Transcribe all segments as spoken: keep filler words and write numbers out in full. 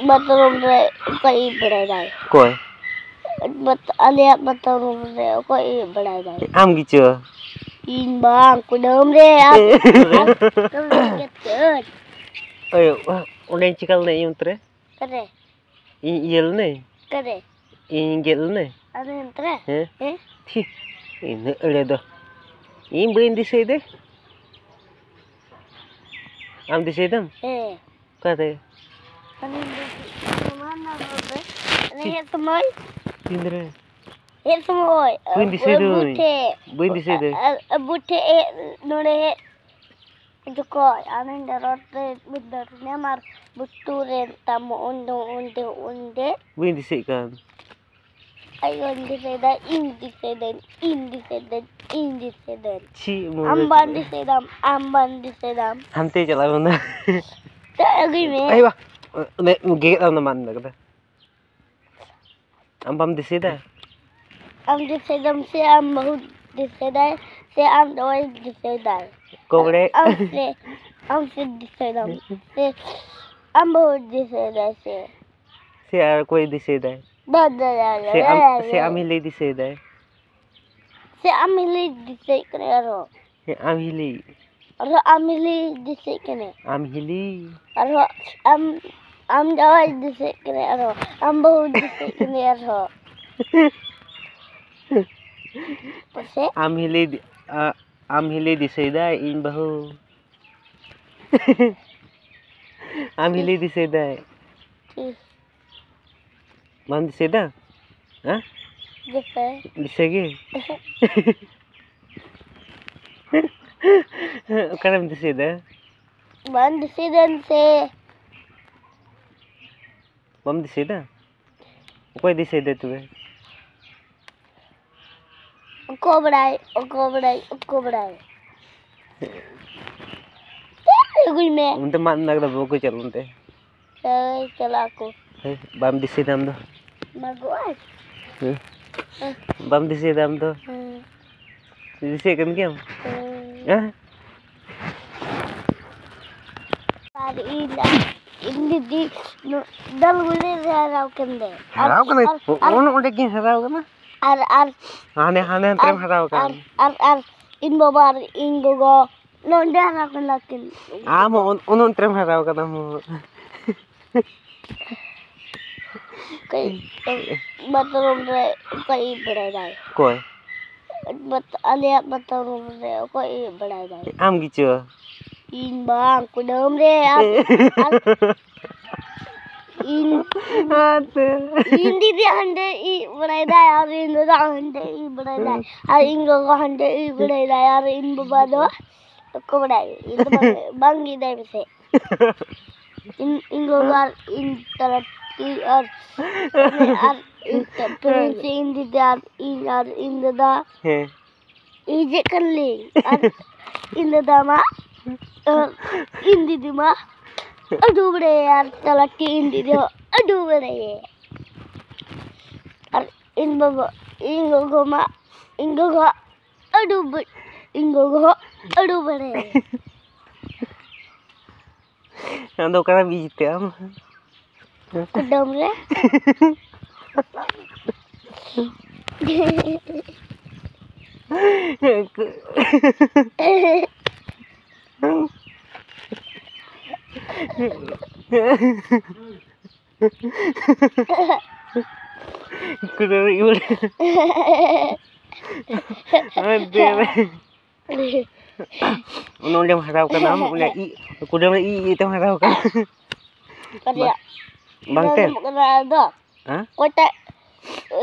Bathroom ᱨᱮ ᱚᱠᱚᱭ ᱤᱡ ᱵᱟᱲᱟᱭ ᱫᱟᱭ? ᱚᱠᱚᱭ? ᱵᱟᱛ-, ᱟᱞᱮᱭᱟᱜ ᱵᱟᱛᱷᱨᱩᱢ ᱨᱮ ᱚᱠᱚᱭ ᱤᱡ ᱵᱟᱲᱟᱭ ᱫᱟᱭ? ᱟᱢ ᱜᱮᱪᱚ᱾ ᱤᱧ ᱵᱟᱝ, ᱠᱩᱰᱟᱹᱢ ᱨᱮ ᱟᱨ, ᱟᱨ ᱠᱩᱰᱟᱹᱢ ᱨᱮ ᱪᱮᱫ? ᱳᱭ, ᱚᱸᱰᱮᱧ ᱪᱤᱠᱟ ᱞᱮᱱᱟ ᱤᱧ ᱚᱱᱛᱮ ᱨᱮ? ᱚᱠᱟᱨᱮ? ᱤᱧ ᱤᱭᱟᱹ ᱞᱮᱱᱟᱹᱧ? ᱚᱠᱟᱨᱮ? ᱤᱧ ᱜᱮᱫ ᱞᱮᱱᱟᱹᱧ? ᱟᱞᱮ ᱚᱱᱛᱮ ᱨᱮ? ᱦᱮᱸ? ᱦᱮᱸ? ᱪᱷᱤ, ᱤᱱᱟᱹᱜ ᱮᱲᱮ ᱫᱚ᱾ ᱤᱧ ᱵᱟᱹᱧ ᱫᱤᱥᱟᱹᱭ ᱫᱮ᱾ ᱟᱢ ᱫᱤᱥᱟᱹᱭ ᱫᱟᱢ? ᱦᱮᱸ᱾ ᱚᱠᱟᱨᱮ? ᱟᱞᱮ ᱚᱱᱛᱮ ᱨᱮ᱾ ᱚᱱᱟ ᱨᱮ᱾ ᱪᱷᱤ᱾ ᱦᱮᱡ ᱥᱚᱢᱚᱭ᱾ ᱛᱤᱱᱨᱮ? ᱦᱮᱡ ᱥᱚᱢᱚᱭ᱾ ᱵᱟᱹᱧ ᱫᱤᱥᱟᱹᱭ ᱟᱵᱚ ᱫᱟᱹᱧ᱾ ᱴᱷᱮᱡ᱾ ᱵᱟᱹᱧ ᱫᱤᱥᱟᱹᱭ ᱫᱟᱹᱧ᱾ ᱟ-, ᱟ-, ᱟᱵᱚ ᱴᱷᱮᱡ ᱦᱮᱡ, ᱱᱚᱰᱮ ᱦᱮᱡ᱾ ᱡᱚᱠᱷᱚᱡ ᱟᱢᱮᱢ ᱰᱟᱨᱚᱴ ᱨᱮ ᱫᱟᱹᱲ ᱧᱟᱢ ᱟᱨ ᱵᱩᱴᱩ ᱨᱮ ᱛᱟᱢ ᱩᱱᱫᱚ, ᱩᱱᱫᱚ, ᱩᱱᱫᱮ᱾ ᱵᱟᱹᱧ ᱫᱤᱥᱟᱹᱭᱮᱫ ᱠᱟᱱ᱾ ᱟᱭᱳᱧ ᱫᱤᱥᱟᱹᱭᱫᱟ, ᱤᱧ ᱫᱤᱥᱟᱹᱭᱫᱟᱹᱧ, ᱤᱧ ᱫᱤᱥᱟᱹᱭᱫᱟᱹᱧ, ᱤᱧ ᱫᱤᱥᱟᱹᱭᱫᱟᱹᱧ᱾ ᱪᱮᱫ ᱢᱚᱡᱟ ᱟᱢ ᱵᱟᱢ ᱪᱮᱫ? ᱫᱤᱥᱟᱹᱭᱫᱟᱢ, ᱟᱢ ᱵᱟᱢ ᱫᱤᱥᱟᱹᱭᱫᱟᱢ᱾ ᱦᱟᱱᱛᱮ ᱪᱟᱞᱟᱣ ᱠᱟᱱᱟ᱾ ᱛᱚ ᱟᱹᱜᱩᱭ ᱢᱮ᱾ ᱟᱭᱳ ᱵᱟ, ᱚᱱᱮ ᱜᱮᱫ ᱟᱢ ᱫᱚ ᱢᱟᱫ ᱢᱮᱱᱟᱜ ᱠᱟᱫᱟ᱾ ᱟᱢ ᱵᱟᱢ ᱫᱤᱥᱟᱹᱭᱫᱟ? ᱟᱢ ᱫᱤᱥᱟᱹᱭᱫᱟᱢ ᱥᱮ ᱟᱢ ᱵᱟᱹᱦᱩ ᱫᱤᱥᱟᱹᱭᱫᱟᱭ ᱥᱮ ᱟᱢ ᱡᱟᱶᱟᱭ ᱫᱤᱥᱟᱹᱭᱫᱟᱭ? ᱠᱚᱵᱲᱮ᱾ ᱟᱢ ᱥᱮ, ᱟᱢ ᱥᱮ ᱫᱤᱥᱟᱹᱭᱫᱟᱢ ᱥᱮ ᱟᱢ ᱵᱟᱹᱦᱩ ᱫᱤᱥᱟᱹᱭᱫᱟᱭ ᱥᱮ? ᱥᱮ ᱟᱨ ᱚᱠᱚᱭ ᱫᱤᱥᱟᱹᱭᱫᱟᱭ? ᱵᱟ, ᱵᱟ, ᱵᱟ, ᱥᱮ ᱟᱢ, ᱵᱟ, ᱵᱟ, ᱥᱮ ᱵᱟ᱾ ᱟᱢ ᱦᱤᱞᱤ ᱫᱤᱥᱟᱹᱭᱫᱟᱭ? ᱥᱮ ᱟᱢ ᱦᱤᱞᱤ ᱫᱤᱥᱟᱹᱭᱮᱫ ᱠᱟᱱᱟᱭ ᱟᱨᱦᱚᱸ? ᱦᱮᱸ, ᱟᱢ ᱦᱤᱞᱤ᱾ ᱟᱨᱦᱚᱸ ᱟᱢ ᱦᱤᱞᱤ ᱫᱤᱥᱟᱹᱭᱮᱫ ᱠᱟᱱᱟᱭ᱾ ᱟᱢ ᱦᱤᱞᱤ᱾ ᱟᱨᱦᱚᱸ ᱟᱢ, ᱟᱢ ᱡᱟᱶᱟᱭ ᱫᱤᱥᱟᱹᱭᱮᱫ ᱠᱟᱱᱟᱭ ᱟᱨᱦᱚᱸ᱾ ᱟᱢ ᱵᱟᱹᱦᱩ ᱫᱤᱥᱟᱹᱭᱮᱫ ᱠᱟᱱᱟᱭ ᱟᱨᱦᱚᱸ᱾ ᱯᱟᱥᱮ? ᱟᱢ ᱦᱤᱞᱤ ᱫᱤ-, ᱟ-, ᱟᱢ ᱦᱤᱞᱤ ᱫᱤᱥᱟᱹᱭᱮᱫᱟᱭ, ᱤᱧ ᱵᱟᱹᱦᱩ᱾ ᱟᱢ ᱦᱤᱞᱤ ᱫᱤᱥᱟᱹᱭᱮᱫᱟᱭ᱾ ᱴᱷᱤᱠ᱾ ᱵᱟᱢ ᱫᱤᱥᱟᱹᱭᱮᱫᱟ? ᱦᱮᱸ? ᱫᱤᱥᱟᱹ᱾ ᱫᱤᱥᱟᱹ ᱜᱮ? ᱚᱠᱟᱨᱮᱢ ᱫᱤᱥᱟᱹᱭᱮᱫᱟ? ᱵᱟᱢ ᱫᱤᱥᱟᱹᱭᱮᱫᱟ ᱥᱮ? ᱵᱟᱢ ᱫᱤᱥᱟᱹᱭᱮᱫᱟ? ᱚᱠᱚᱭ ᱫᱤᱥᱟᱹᱭᱮᱫᱟ ᱛᱚᱵᱮ? ᱚᱠᱚᱭ ᱵᱟᱲᱟᱭ, ᱚᱠᱚᱭ ᱵᱟᱲᱟᱭ, ᱚᱠᱚᱭ ᱵᱟᱲᱟᱭ᱾ ᱪᱮᱫ ᱟᱹᱜᱩᱭ ᱢᱮ? ᱚᱱᱛᱮ ᱢᱟᱫ ᱢᱮᱱᱟᱜ ᱠᱟᱫᱟ, ᱵᱟᱹᱵᱩ ᱠᱚ ᱪᱟᱞᱟᱜ ᱚᱱᱛᱮ᱾ ᱦᱳᱭ, ᱪᱟᱞᱟᱜ ᱟᱠᱚ᱾ ᱦᱮᱸ, ᱵᱟᱢ ᱫᱤᱥᱟᱹᱭ ᱫᱟ ᱟᱢ ᱫᱚ? ᱢᱟᱜᱚᱜ ᱟᱭ᱾ ᱦᱮᱸ? ᱦᱮᱸ᱾ ᱵᱟᱢ ᱫᱤᱥᱟᱹᱭ ᱫᱟ ᱟᱢ ᱫᱚ? ᱦᱮᱸ᱾ ᱫᱤᱥᱟᱹᱭᱮᱫ ᱠᱟᱱ ᱜᱮᱭᱟᱢ? ᱦᱮᱸ᱾ ᱦᱮᱸ? ᱟᱨ ᱤᱧ ᱫᱚ ᱤᱧ ᱫᱤᱫᱤ ᱱᱚ-, ᱫᱟᱞ ᱜᱩᱲᱤ ᱨᱮ ᱦᱟᱨᱟᱣ ᱠᱟᱱ ᱫᱚ᱾ ᱦᱟᱨᱟᱣ ᱠᱟᱱᱟᱭ? ᱟᱨ, ᱚ-, ᱟᱨ, ᱚᱱ-, ᱚᱸᱰᱮ ᱜᱤᱧ ᱦᱟᱨᱟᱣ ᱠᱟᱱᱟ᱾ ᱟᱨ, ᱟᱨ, ᱦᱟᱱᱮ, ᱦᱟᱱᱮ ᱦᱟᱱᱛᱮ ᱨᱮᱢ ᱟᱨ, ᱦᱟᱨᱟᱣ ᱠᱟᱱ᱾ ᱟᱨ, ᱟᱨ, ᱟᱨ ᱤᱧ ᱵᱟᱵᱟ ᱟᱨ ᱤᱧ ᱜᱚᱜᱚ ᱱᱚᱸᱰᱮ ᱦᱟᱨᱟᱣ ᱠᱟᱱᱟ ᱠᱤᱱ᱾ ᱟᱢ ᱦᱚᱸ ᱚᱱ-, ᱚᱱ-, ᱚᱱᱛᱮ ᱨᱮᱢ ᱦᱟᱨᱟᱣ ᱠᱟᱱᱟ ᱟᱢ ᱦᱚᱸ᱾ ᱠᱟᱹᱡ ᱵᱟᱛᱷᱨᱩᱢ ᱨᱮ ᱚᱠᱚᱭ ᱤᱡ ᱵᱟᱲᱟᱭ ᱫᱟᱭ? ᱚᱠᱚᱭ? ᱵᱟᱛ-, ᱟᱞᱮᱭᱟᱜ ᱵᱟᱛᱷᱨᱩᱢ ᱨᱮ ᱚᱠᱚᱭ ᱤᱡ ᱵᱟᱲᱟᱭ ᱫᱟᱭ? ᱟᱢ ᱜᱮᱪᱚ᱾ ᱤᱧ ᱵᱟᱝ, ᱠᱩᱰᱟᱹᱢ ᱨᱮ ᱟᱨ, ᱟᱨ ᱤᱧ, ᱟᱨ ᱛᱮ᱾ ᱤᱧ ᱫᱤᱫᱤ ᱦᱟᱸᱰᱮ ᱤᱡ ᱵᱟᱲᱟᱭ ᱫᱟᱭ ᱟᱨ ᱤᱧ ᱫᱟᱫᱟ ᱦᱟᱸᱰᱮ ᱤᱡ ᱵᱟᱲᱟᱭ ᱫᱟᱭ ᱟᱨ ᱤᱧ ᱜᱚᱜᱚ ᱦᱟᱸᱰᱮ ᱤᱡ ᱵᱟᱲᱟᱭ ᱫᱟᱭ ᱟᱨ ᱤᱧ ᱵᱟᱵᱟ ᱫᱚ ᱵᱟᱠᱚ ᱵᱟᱲᱟᱭ, ᱤᱧ ᱫᱚ ᱵᱟᱝ, ᱵᱟᱝ ᱜᱮ ᱫᱟᱭ ᱯᱟᱥᱮ᱾ ᱤᱧ, ᱤᱧ ᱜᱚᱜᱚ ᱟᱨ ᱤᱧ ᱛᱟᱞᱟᱴᱤ ᱟᱨ, ᱟᱨ ᱤᱧ ᱛᱟ-, ᱯᱮᱨᱮᱱᱴᱥ ᱤᱧ ᱫᱤᱫᱤ ᱟᱨ ᱤᱧ ᱟᱨ ᱤᱧ ᱫᱟᱫᱟ᱾ ᱦᱮᱸ᱾ ᱤᱧ ᱪᱮᱫ ᱠᱟᱱ ᱞᱤᱧ ᱟᱨ ᱤᱧ ᱫᱟᱫᱟ ᱢᱟ, ᱟᱨ ᱤᱧ ᱫᱤᱫᱤ ᱢᱟ ᱟᱹᱰᱩ ᱵᱟᱲᱟᱭᱟ ᱟᱨ ᱛᱟᱞᱟᱴᱤ ᱤᱧ ᱫᱤᱫᱤ ᱦᱚᱸ ᱟᱹᱰᱩ ᱵᱟᱲᱟᱭᱟ᱾ ᱟᱨ ᱤᱧ ᱵᱟᱵᱟ, ᱤᱧ ᱜᱚᱜᱚ ᱢᱟ, ᱤᱧ ᱜᱚᱜᱚ ᱟᱹᱰᱩ ᱵᱟᱹ-, ᱤᱧ ᱜᱚᱜᱚ ᱦᱚᱸ ᱟᱹᱰᱩ ᱵᱟᱲᱟᱭᱟ᱾ ᱟᱢ ᱫᱚ ᱚᱠᱟᱨᱮᱢ ᱤᱡ ᱛᱮ ᱟᱢ? ᱠᱩᱰᱟᱹᱢ ᱨᱮ᱾ ᱠᱩᱰᱟᱹᱢ ᱨᱮ ᱤᱭᱟᱹ᱾ ᱟᱨ ᱫᱮ-, ᱚᱱᱮ ᱚᱸᱰᱮᱢ ᱦᱟᱨᱟᱣ ᱠᱟᱱᱟ ᱟᱢ, ᱚᱱᱟ ᱤᱡ, ᱠᱩᱰᱟᱹᱢ ᱨᱮ ᱤᱡ ᱤᱡ ᱛᱮᱢ ᱦᱟᱨᱟᱣ ᱠᱟᱱᱟ᱾ ᱠᱟᱨᱮᱭᱟ᱾ ᱵᱟᱝ ᱛᱮ? ᱟᱸᱡᱚᱢᱚᱜ ᱠᱟᱱᱟ ᱟᱫᱚ᱾ ᱦᱮᱸ? ᱚᱠᱚᱭᱴᱟᱜ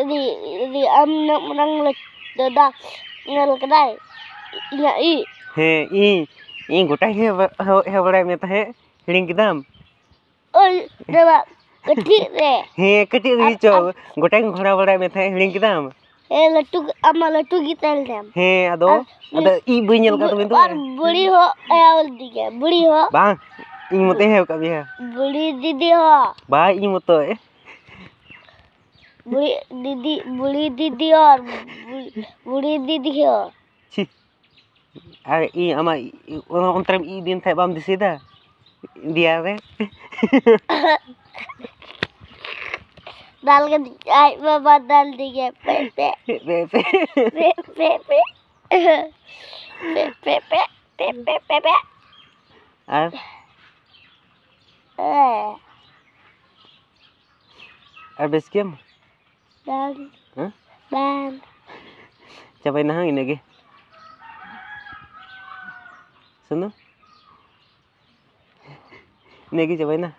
ᱩᱱᱤ, ᱩᱱᱤ ᱟᱢ ᱩᱱᱟᱹᱜ ᱢᱟᱨᱟᱝ ᱞᱟᱹᱴᱩ ᱫᱟᱫᱟ ᱧᱮᱞ ᱠᱟᱫᱟᱭ? ᱤᱧᱟᱹᱜ ᱤᱡ᱾ ᱦᱮᱸ, ᱤᱧ, ᱤᱧ ᱜᱚᱴᱟ ᱜᱮ ᱦᱮᱣ-, ᱦᱮᱣ-, ᱦᱮᱣ ᱵᱟᱲᱟᱭᱮᱫ ᱢᱮ ᱛᱟᱦᱮᱸᱫ, ᱦᱤᱲᱤᱧ ᱠᱮᱫᱟᱢ? ᱳᱭ, ᱫᱟᱫᱟ, ᱠᱟᱹᱴᱤᱡ ᱨᱮ᱾ ᱦᱮᱸ, ᱠᱟᱹᱴᱤᱡ ᱨᱮᱜᱮ ᱟᱨ, ᱪᱚ, ᱟᱨ ᱜᱚᱴᱟ ᱜᱮᱧ ᱜᱷᱚᱲᱟ ᱵᱟᱲᱟᱭᱮᱫ ᱢᱮ ᱛᱟᱦᱮᱸᱫ, ᱦᱤᱲᱤᱧ ᱠᱮᱫᱟᱢ? ᱦᱮᱸ, ᱞᱟᱹᱴᱩ ᱜᱮ, ᱟᱢ ᱢᱟ ᱞᱟᱹᱴᱩ ᱜᱮ ᱛᱟᱦᱮᱸ ᱞᱮᱱᱟᱢ᱾ ᱦᱮᱸ, ᱟᱫᱚ, ᱟᱨ ᱟᱫᱚ ᱤᱡ ᱵᱟᱹᱧ ᱧᱮᱞ ᱠᱟᱫ ᱛᱟᱵᱮᱱ ᱫᱚ᱾ ᱟᱨ ᱵᱩᱲᱤ ᱦᱚᱸ ᱦᱮᱣ ᱞᱮᱫᱤᱧᱟ, ᱵᱩᱲᱤ ᱦᱚᱸ᱾ ᱵᱟᱝ, ᱤᱧ ᱢᱚᱛᱚᱧ ᱦᱮᱣ ᱠᱟᱫ ᱢᱮᱭᱟ᱾ ᱵᱩᱲᱤ ᱫᱤᱫᱤ ᱦᱚᱸ᱾ ᱵᱟᱝ, ᱤᱧ ᱢᱚᱛᱚ᱾ ᱵᱩᱲᱤ ᱫᱤᱫᱤ, ᱵᱩᱲᱤ ᱫᱤᱫᱤ ᱦᱚᱸ, ᱵᱩᱲᱤ, ᱵᱩᱲᱤ ᱫᱤᱫᱤ ᱦᱚᱸ᱾ ᱪᱷᱤ᱾ ᱟᱨ ᱤᱧ ᱟᱢᱟᱜ ᱤ-, ᱚᱱᱟ ᱚᱱᱛᱮ ᱨᱮᱢ ᱤᱡ ᱤᱫᱤᱭᱮᱱ ᱛᱟᱦᱮᱸᱫ, ᱵᱟᱢ ᱫᱤᱥᱟᱹᱭᱮᱫᱟ? ᱫᱮᱭᱟ ᱨᱮ᱾ ᱫᱟᱞ ᱠᱟᱹᱫᱤᱧ, ᱟᱡ ᱵᱟᱵᱟ ᱫᱟᱞ ᱫᱤᱧᱟ᱾ ᱯᱮ, ᱯᱮ᱾ ᱯᱮ, ᱯᱮ᱾ ᱯᱮ, ᱯᱮ, ᱯᱮ᱾ ᱯᱮ, ᱯᱮ, ᱯᱮ᱾ ᱯᱮ, ᱯᱮ, ᱯᱮ, ᱯᱮ᱾ ᱟᱨ? ᱮ᱾ ᱟᱨ ᱵᱮᱥ ᱜᱮᱭᱟᱢ? ᱵᱟᱝ᱾ ᱦᱮᱸ? ᱵᱟᱝ᱾ ᱪᱟᱵᱟᱭᱮᱱᱟ ᱦᱟᱝ ᱤᱱᱟᱹᱜ ᱜᱮ? ᱥᱩᱱᱩ? ᱤᱱᱟᱹᱜ ᱜᱮ ᱪᱟᱵᱟᱭᱮᱱᱟ?